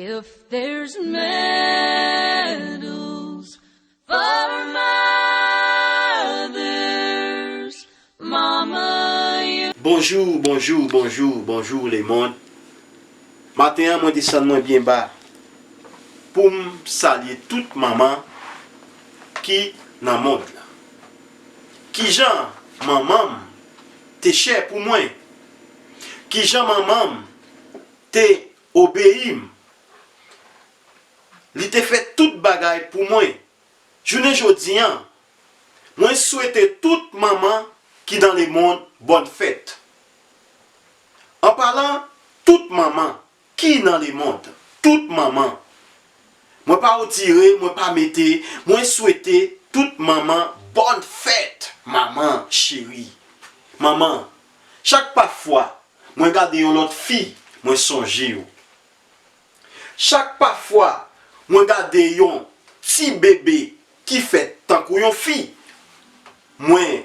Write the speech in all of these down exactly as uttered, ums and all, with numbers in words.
If there's medals for mothers, mama, you Bonjou, bonjou, bonjou, bonjou lemonn. Maten an, mwen desann mwen byen ba pou m salye tout manman ki nan mond lan. Kijan manman m te chè pou mwen? Kijan manman m te obeyi m? Li te fè tout bagay pou mwen. Jounen jodi an, mwen swete tout manman ki nan lemonn bòn fèt. An palan tout manman ki nan lemonn, tout manman, mwen pa retire, mwen pa mete, mwen swete tout manman bòn fèt, manman cheri. Manman, chak pafwa mwen gade yon lòt fi, mwen sonje w. Chak pafwa mwen gade yon ti bebe ki fèt tankou yon fi, mwen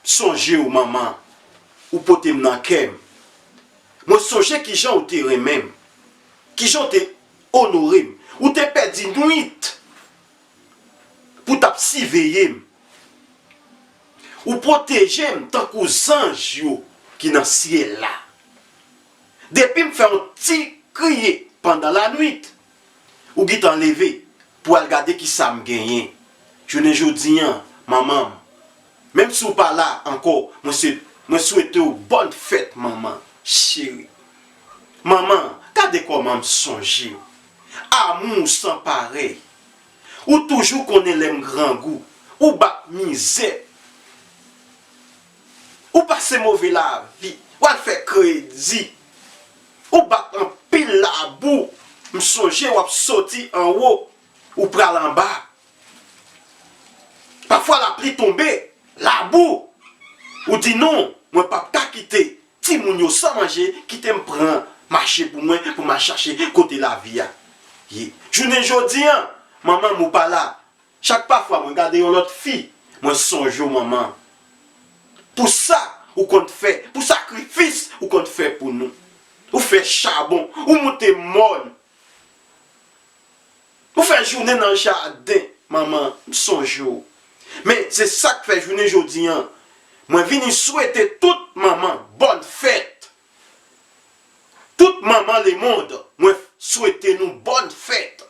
sonje w, manman, ou pote m nan kè m. Mwen sonje kijan w te renmen m, kijan w te onore m. Ou te pèdi nwit pou w t ap siveye m. Ou pwoteje m tankou zanj yo ki nan syèl la. Depi m fè yon ti kriye pandan lanwit, ou gentan leve pou al gade kisa m genyen. Jounen jodi an, manman m, menm si w pa la ankò, mwen se, mwen swete w bòn fèt, manman cheri. Manman, gade kòman m sonje w. Amou san parèy. Ou toujou konnen lè m grangou. Ou bat mizè. Ou pase move lavi. W al fè kredi. Ou bat anpil labou. M sonje w ap soti anwo, ou pral anba. Pafwa lapli tonbe, labou. Ou di, "Non, mwen p ap ka kite timoun yo san manje, kite m pran mache pou mwen, pou m al chache kote lavi a ye." Jounen jodi an, manman m ou pa la. Chak pafwa mwen gade yon lòt fi, mwen sonje w, manman. Pou sa ou konn fè, pou sakrifis ou konn fè pou nou. Ou fè chabon, ou moute mòn. Ou fè jounen nan jaden, manman, m sonje w. Men se sa k fè jounen jodi an, mwen vini swete tout manman bòn fèt. Tout manman lemonn, mwen swete nou bòn fèt.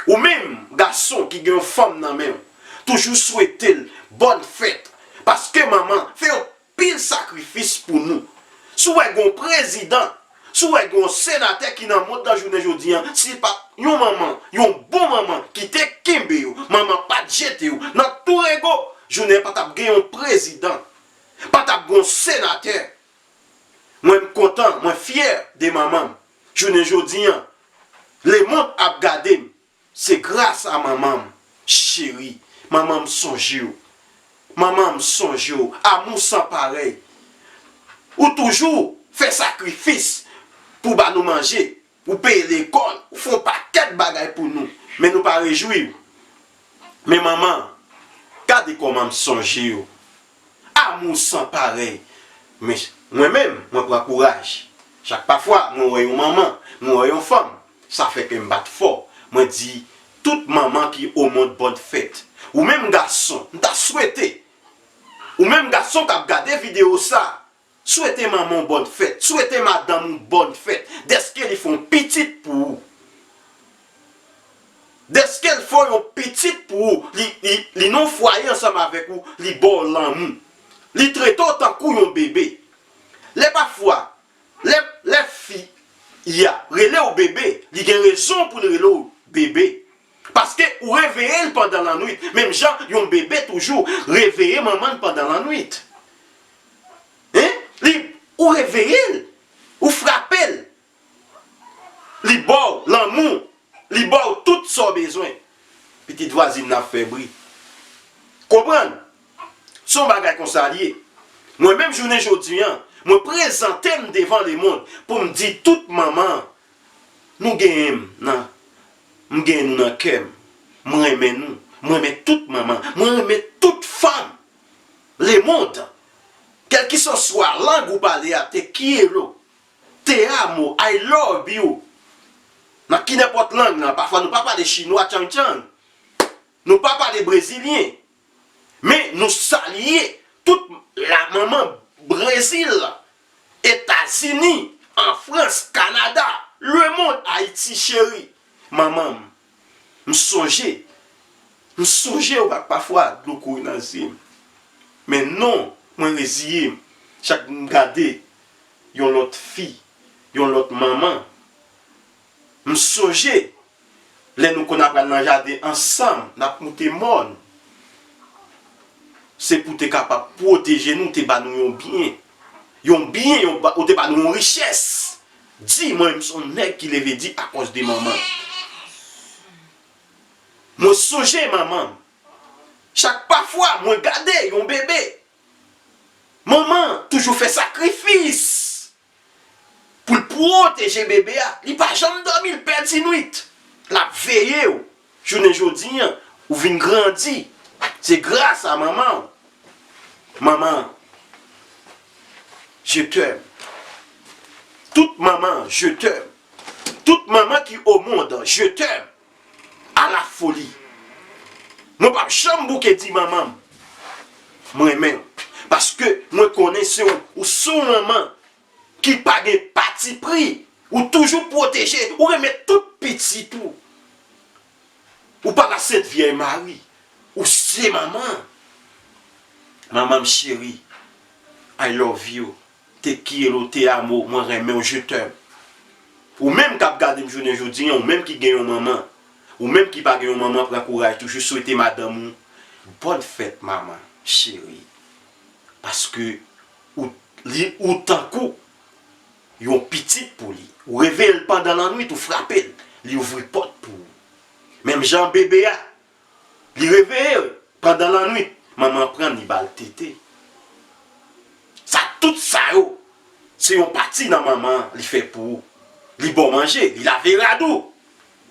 Ou menm, gason ki gen yon fanm nan men w, toujou swete l bòn fèt. Paske manman fè yon pil sakrifis pou nou. Si w wè gen yon prezidan, si w wè gen yon senatè ki nan mond lan jounen jodi an, si pa yon manman, yon bon manman ki te kenbe yo, manman pa t jete yo, nan tou rego, jounen pa t ap gen yon prezidan, pa t ap gen yon senatè. Mwen m kontan, mwen fyè de manman m. Jounen jodi an, lemonn ap gade m. Se gras a manman m cheri. Manman m sonje w. Manman m sonje w. Amou san parèy. Ou toujou fè sakrifis pou ba nou manje. Ou peye lekòl. Ou fè yon pakèt bagay pou nou. Men nou pa rejwi w. Men manman, gade kòman m sonje w. Amou san parèy. Men mwen menm, mwen pran kouraj. Chak pafwa mwen wè yon manman, mwen wè yon fanm, sa fè kè m bat fò. Mwen di, tout manman ki o mond, bòn fèt. Ou menm gason, m ta swete, ou menm gason k ap gade videyo sa, swete manman w bòn fèt, swete madanm ou bòn fèt, dèske li fè yon pitit pou ou. Dèske l fè yon pitit pou ou, li, li, li nan yon fwaye ansanm avèk ou, li ba w lanmou. Li trete w tankou yon bebe. Lè pafwa, lè, lè fi a rele w bebe, li gen rezon pou l rele w bebe. Paske ou reveye l pandan lannwit, menm jan yon bebe toujou reveye manman l pandan lannwit. Hein? Li, ou reveye l, ou frape l. Li ba w lanmou, li ba w tout sa w bezwen. Pitit vwazin nan ap fè bri. Konprann? Se yon bagay konsa l ye. Mwen menm jounen jodi an, mwen prezante m devan lemonn pou m di tout manman, nou genyen m nan, m genyen nou nan kè m. Mwen renmen nou. Mwen renmen tout manman. Mwen renmen tout fanm. Lemonn, kèlkeswa lang ou pale a, te quiero, te amo, I love you. Nan ki nenpòt lang nan, pafwa nou pa pale chinwa tchang tchang. Nou pa pale brezilyen. Men nou salye tout la manman Brezil, Etazini, an Frans, Kanada, lemonn, Ayiti cheri. Manman m, m sonje, m sonje w pa, pafwa dlo kouri nan zye m. Men non, mwen reziye m. Chak m gade yon lòt fi, yon lòt manman, m sonje lè nou konn ap pral nan jaden ansanm, n ap moute mòn. Se pou te kapab pwoteje nou, te ba nou yon byen. Yon byen, yon ba, ou te ba nou yon richès. Di, mwen menm se yon nèg ki leve di akòz de manman. Mwen sonje manman m. Chak pafwa mwen gade yon bebe, manman toujou fè sakrifis pou l pwoteje bebe a. Li pa janm dòmi, l pèdi nwit. L ap veye w. Jounen jodi an, ou vin grandi. Se gras a manman w. Manman, je t'aime. Tout manman, je t'aime. Tout manman ki o mond, je t'aime. A la foli. Mwen p ap janm bouke di manman m, mwen renmen w. Paske mwen konnen se w, ou se yon manman ki pa gen patipri. Ou toujou pwoteje, ou renmen tout pitit ou. Ou pa la Sent Vyèj Mari. Ou se manman. Manman m cheri, I love you. Te quiero, te amo, mwen renmen w, je t'aime. Ou menm k ap gade m jounen jodi an, ou menm ki gen yon manman, ou menm ki pa gen yon manman, pran kouraj, toujou swete madanm ou bòn fèt, manman cheri. Paske ou, li, ou tankou yon pitit pou li. Ou reveye l pandan lannwit, ou frape l, li ouvri pòt pou ou. Menm jan bebe a, li reveye pandan lannwit, manman an pran l, li ba l tete. Sa, tout sa yo, se yon pati nan manman an, li fè pou ou. Li ba w manje, li lave rad ou.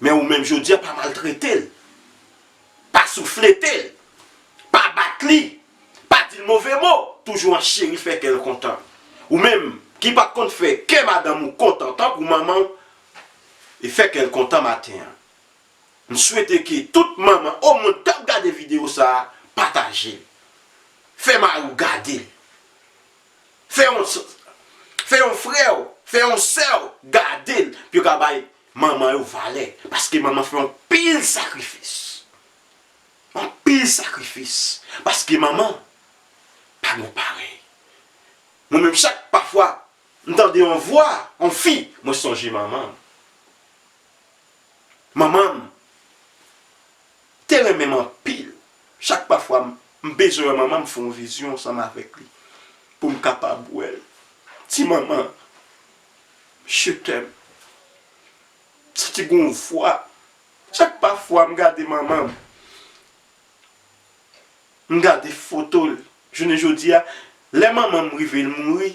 Men ou menm jodi a, pa maltrete l. Pa souflete l. Pa bat li. Pa di l move mo. Toujou an cheri, fè kè l kontan. Ou menm ki pa t konn fè kè madanm ou kontan tankou manman w, e fè kè l kontan maten an. M swete ke tout manman o mond k ap gade videyo sa a, pataje l. Fè mari w gade l. Fè yon, fè yon frè w, fè yon sè w gade l, pou yo ka bay manman yo valè. Paske manman fè yon pil sakrifis. Yon pil sakrifis. Paske manman pa gen parèy. Mwen menm, chak pafwa m tande yon vwa, yon fi, mwen sonje manman m. Manman m te renmen m anpil. Chak pafwa m, m bezwen wè manman m, m fè yon vizyon ansanm avèk li pou m kapab wè l. Ti manman, je t'aime. Santi gon vwa. Chak pafwa m gade manman m, m gade foto l. Jounen jodi a, lè manman m rive l mouri,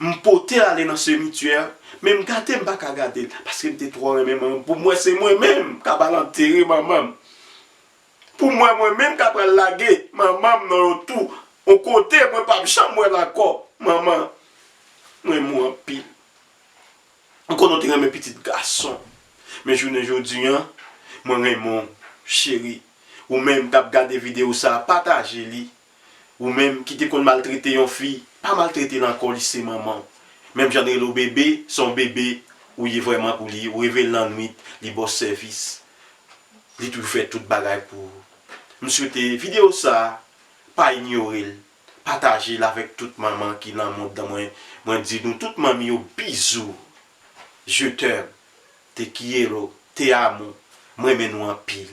m pote l ale nan simityè, men m gade m pa ka gade l, paske m te twò renmen manman m. Pou m wè se mwen menm k ap al antere manman m. Pou m wè mwen menm k ap al lage manman m nan yon twou, yon kote mwen p ap janm wè l ankò. Manman, mwen renmen w anpil. M konnen w te renmen pitit gason. Men jounen jodi an, mwen renmen w, cheri. Ou menm k ap gade videyo sa a, pataje li. Ou menm ki te konn maltrete yon fi, pa maltrete l ankò, li se manman w. Menm jan n rele w bebe, se yon bebe ou ye vrèman pou li. Ou reve l nan nwit, li ba w sèvis. Li toujou fè tout bagay pou ou. M swete videyo sa a, pa inyore l. Pataje l avèk tout manman ki nan mond lan. Mwen, mwen di nou tout manmi yo bizou. Je t'aime. Te quiero. Te amo. Mwen renmen nou anpil.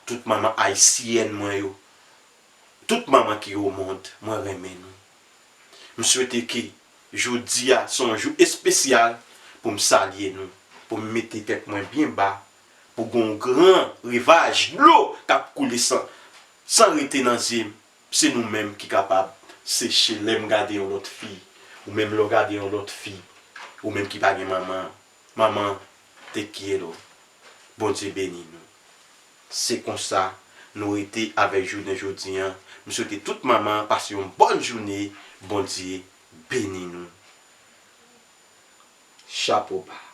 Tout manman ayisyèn mwen yo. Tout manman ki o mond, mwen renmen nou. M swete ke jodi a se yon jou espesyal pou m salye nou, pou m mete tèt mwen byen ba, pou gon gran rivaj dlo k ap koule san, san rete nan zye m. Se nou menm ki kapab seche lè m gade yon lòt fi, ou menm lè w gade yon lòt fi, ou menm ki pa gen manman. Manman, te quiero. Bondye beni nou. Se konsa nou rete avèk jounen jodi an. M swete tout manman pase yon bòn jounen. Bondye beni nou. Chapo ba.